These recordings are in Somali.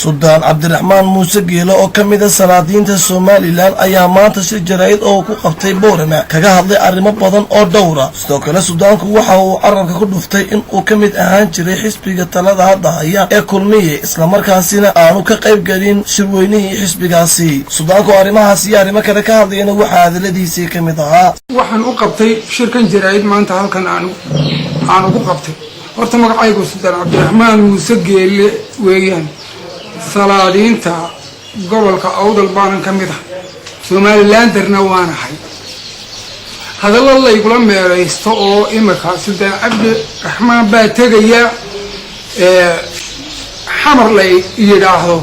Suldaan Cabdiraxmaan Muuse Geele oo ka mid ah salaadiinta Somaliland ayaa maanta shir jaraa'id oo ku qabtay Boorama kaga hadlay arrimo badan oo dhowra. Sidoo kale suldaanku waxa uu carabka ku dhuftay in uu ka mid ahaan jiray xisbiga talada hadda haya ee Kulmiye, islamarkaasina aanu ka qayb gelin shirweynihii xisbigaasi. Suldaanku arrimahaas iyo arrimo kale ka hadlayana waxaa hadaladiisii ka mid ahaa: Waxaan u qabtay shirkan jaraa'id maanta halkan aan ugu qabtay. Horta magacaygu Suldaan Cabdiraxmaan Muuse Geelle weeyaan. Salaadiinta gobolka Awdal baanan ka mid ah, Somalilanderna waanahay. Hadallo laygula meeraysto oo imika Suldaan Cabdiraxmaan baa tegaya Xamar la yidhaahdo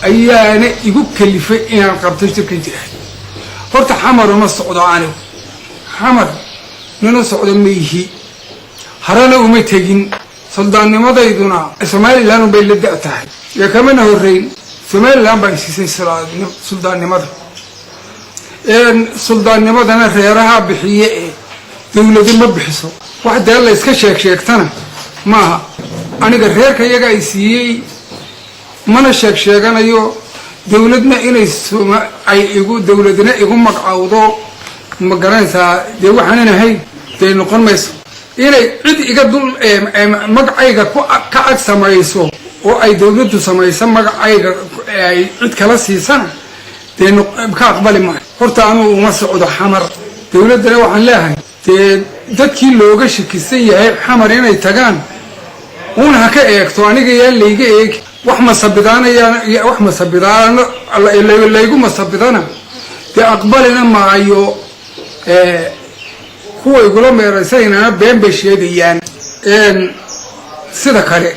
ayaana igu kalifay inaan qabto shirkan jaraa'id. Horta Xamar uma socdo anigu, Xamar nina socdo ma ihi, harena uma tegin. Suldaannimadayduna Somaliland unbay la da' tahay ee kamana horreyn. Somaliland baa siisay suldaannimada. Suldaannimadana reeraha bixiye ee dawladi ma bixiso. Wax dee la iska sheeg sheegtana maaha. Aniga reerka iyaga ay siiyey, mana sheeg sheeganayo. Dawladna inay ay igu dawladna igu magcawdo, ma garanaysaa? Dee waxaanan ahayn dee noqon mayso. Inay cid iga dul magacayga ka ag samayso oo ay dawladdu samayso magacayga ay cid kala siisana, dee ka aqbali maayo. Horta anugu uma socdo Xamar. Dawladdana waxaan leeyahay, dee dadkii looga shakisan yahay Xamar inay tagaan uun ha ka eegto, aniga yaa layga eegi. Wax masabidaanaya, wax masabidaano laygu masabidana dee aqbalina maayo. Kuwa igula meeraysanayna been bay sheegayaan. Sida kale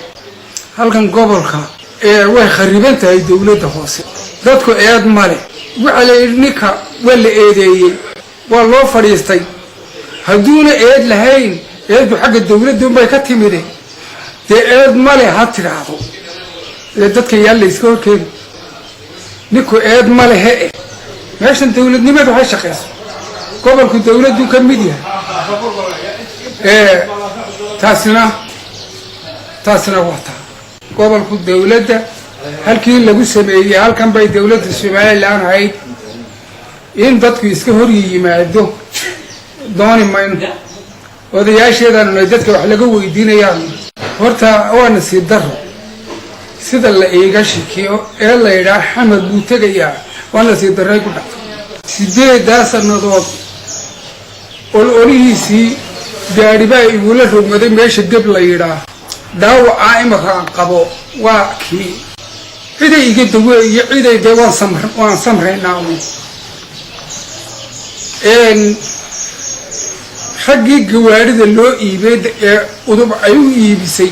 halkan gobolka way khariban tahay dawladda hoose. Dadku eed male. Waxaa la yidhi ninka waa la eedeeyey, waa loo fadhiistay. Hadduuna eed lahayn, eeddu xagga dawladda unbay ka timide, dee eed male ha tidhaahdo. Ee dadka yaa layska horkeeni ninku eed ma lehe. Eh, meeshan dawladnimadu ha shaqeyso. Gobolku dawladdu ka mid yahay. Taasina waa taa. Gobolku dawladda halkii lagu sameeyey halkan bay dawladda Somaliland ahayd. In dadku iska hor yimaado dooni mayno. Odayaasheedaanu dadka wax laga weydiinayaan. Horta waa nasiib daro sida la iiga shikiyo ee la yidhaah Xamar buu tegayaa. Waa nasiib darray ku dhacdo. 8-daa sanadood ololihiisii gaadhi baa igula rogmaday meesha Geb la yidhaah. Dhaawacaa imaka aan qabo waa kii ciday iga dawe iyo ciday dee waan samraynaa un. Raggii gawaarida loo iibay ee UDUB ay u iibisay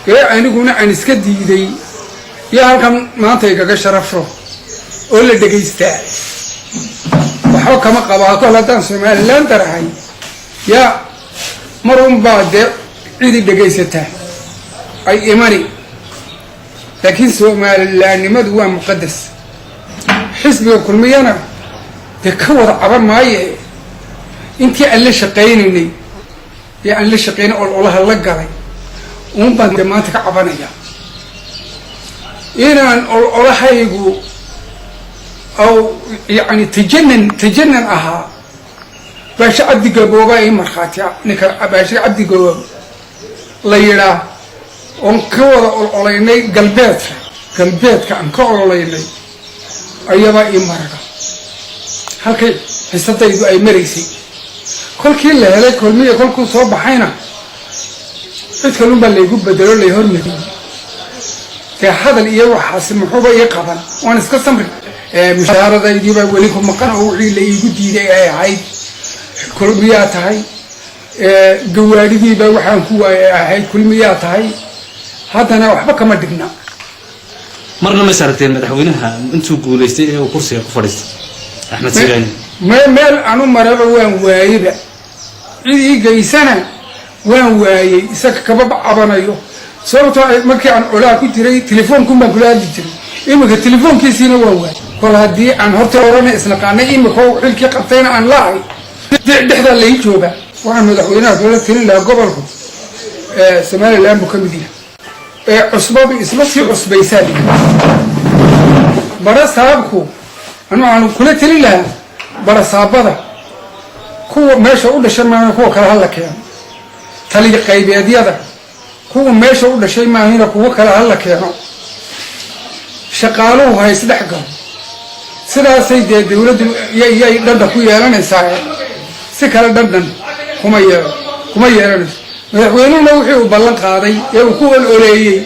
ee aniguna aan iska diiday iyo halkan maanta igaga sharafro oo la dhegaystaa, waxba kama qabaa. Kol haddaan Somaliland darahay, yaa mar unbaa dee cidi dhegaysataa ay imani. Laakiin Somalilaannimadu waa muqadas. Xisbiga Kulmiyana dee ka wada caban maaye. Intii aan la shaqaynaynay ee aan la shaqaynay ololaha la galay uun baan dee maanta ka cabanaya. Inaan ololahaygu aw yacni tajanan ahaa, Baashe Cabdi Gaboobaa ii markhaati ah. Ninka Baashe Cabdi Gaboob la yidhaah oon ka wada ololaynay galbeedka aan ka ololaynay ayabaa ii maraga halkay xisadaydu ay maraysay. Kolkii la helay Kulmiya, kolkuu soo baxayna cid kalun baa laygu bedelo, lay hormariyey. Dee hadal iyo waxaasi muxuuba ii qaban? Waan iska samri. Mushaharadaydii baa weli ku maqan oo wixii la iigu diiday ay ahayd Kulmiyaa tahay. Gawaadhidiibaa waxaan ku waayay ahayd Kulmiyaa tahay. Haddana waxba kama dhigna. Marna ma is aragteen madaxweynaha intuu guulaystay ee uu kursiga ku fadhiistay, Axmed Silaani? Meel anu maraba waan waayeyba, cid ii geysana waan waayey. Isaga kababa cabanayo, sababtoo markii aan olaa ku jiray telefoonkuun baan kula hadli jiray. Iminka telefoonkiisiina waan waayey. Kol haddii aan horta horena isnaqaanay, imika xilkii qabtayna aan laahay, dhexdaa lai jooga. Waxaan madaxweynaha kula talin lahaa, gobolku Somaliland buu ka mid yahay. Ee cusbadu isma sii cusbaysaa. Barasaabku, anu waxaan kula telin lahaa barasaabada, kuwa meesha u dhashay maahina kuwa kale hala keeno. Taliya qaybeedyada, kuwa meesha u dhashay maahina kuwo kale hala keeno. Shaqaaluhu ha isdhex galo. Sidaasay dee dawladdu yay dhandhan ku yeelanaysaa. Si kale dhandhan kuma yeelanayso. Madaxweynuhuna wixii uu ballan qaaday ee uu ku ololeeyey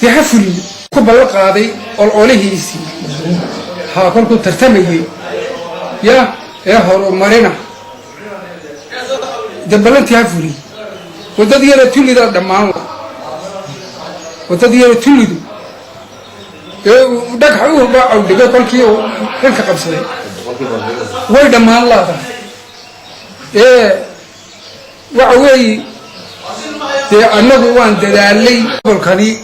dee ha fuliyo. Ku ballan qaaday ololihiisii haa kolkuu tartamayey ya ee horumarina, dee ballantii ha fuliyo. Waddadiyada tullidaa dhammaan la, waddadiyada tullidu ee uu dhagax u cawdhigay kolkii uu xilka qabsaday way dhammaan laadahay. Ee waxa weeye, dee annagu waan dadaalay. Gobolkani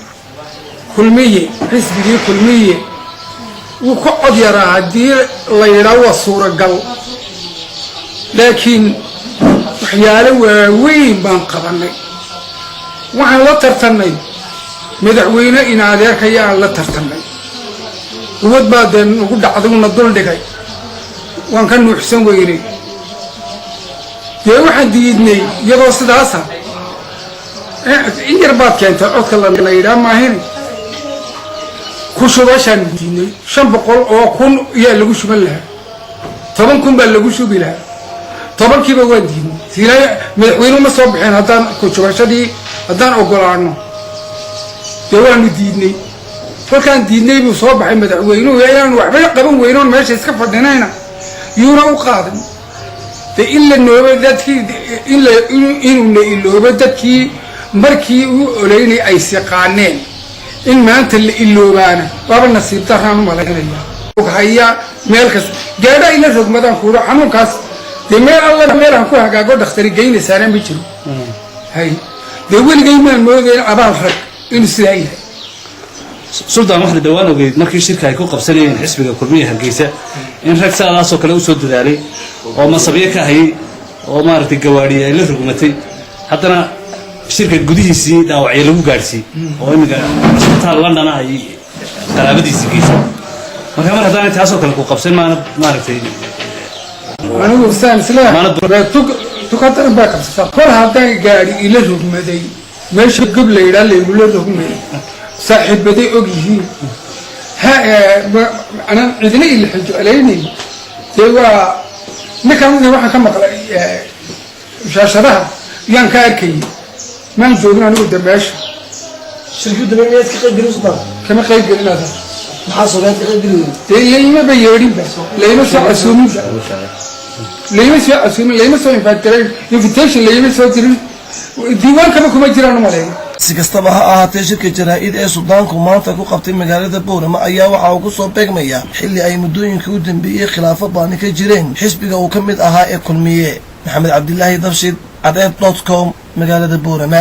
Kulmiye, xisbigii Kulmiye wuu ka cod yaraa haddii la yidhaa, waa suuragal, laakiin waxyaalo waaweyn baan qabanay. Waxaan la tartannay madaxweyne in adeerkaya aan la tartannay. Quwad baa dee nagu dhacday, una dul dhigay, waan ka nuuxsan weynay. Dee waxaan diidnay iyadoo sidaasa in yar baad keentay codka lana yidhaa maahin, ku shubashaan diidnay. 500,000 ayaa lagu shuban lahaa, 10,000 baa lagu shubi lahaa, tobankiiba waan diidnay. Siilaa madaxweynuhu ma soo bixin haddaan ku shubashadii haddaan ogolaano. Dee waanu diidnay. Kolkaan diidnay buu soo baxay madaxweynuhu. Inaanu waxba qaban weynoon meesha iska fadhinayna yuuna u qaadan. Dee in la noobo dadkii, in la inuu na iloobo dadkii markii uu oleynay ay siqaaneen, in maanta la iloobaana waaba nasiib daraan u malaynaya. Haya meel kasta gaadha ila rogmadaan kuuha xanuunkaas. Dee meel alla meelaan ku hagaago dhakhtari geynaysaana ma jiro. Hay, dee weligay maan moodayn abaal rag inuu sidaa yahay. Suldaan, waxaad dhawaan ogeyd markii shirka ay ku qabsanayeen xisbiga Kulmiya Hargeysa in rag saadaasoo kale usoo dadaalay oo masabyo ka hayay oo maaragtay gawaadhiya ay la rogmatay, haddana shirka gudihiisii dhaawacyo lagu gaadhsiiyey oo imika cisbitaal Londona ay qaraabadiisii geysay. Marka mar haddaanay taasoo kale ku qabsan, maanad maaragtay? Anigu saan isleeyahay, tukadaran baa qabsataa. Kol haddaan gaadhi ila rogmaday, meesha gob la yidhaa laygula rogmay, saaxiibaday og yihiin, ha anaan cidina ila xijeclaynay. Dee waa ninkan waxaan ka maqlay shaashadaha yaan ka arkayay, maan joogin anigu de meesha. Shirkii dambe miyaad ka qayb gelin, Sultaan? Kama qayb gelin. Maxaa soomaad ka qayb gelin? Dee laymaba yeedhinba, layma soo casuuminba, layma soo casuumin, layma soo invitation layma soo dirin, diiwaankaba kuma jiraan umaleeyo. Si kastaba ha ahaatee, shirka jaraa'id ee suldaanku maanta ku qabtay magaalada Boorama ayaa waxa uu ku soo beegmayaa xilli ay muddooyinkii u dambeeyey khilaafo baani ka jireen xisbiga uu ka mid ahaa ee Kulmiye. Maxamed Cabdilaahi Dabshid, Cadceed.com, magaalada Boorama.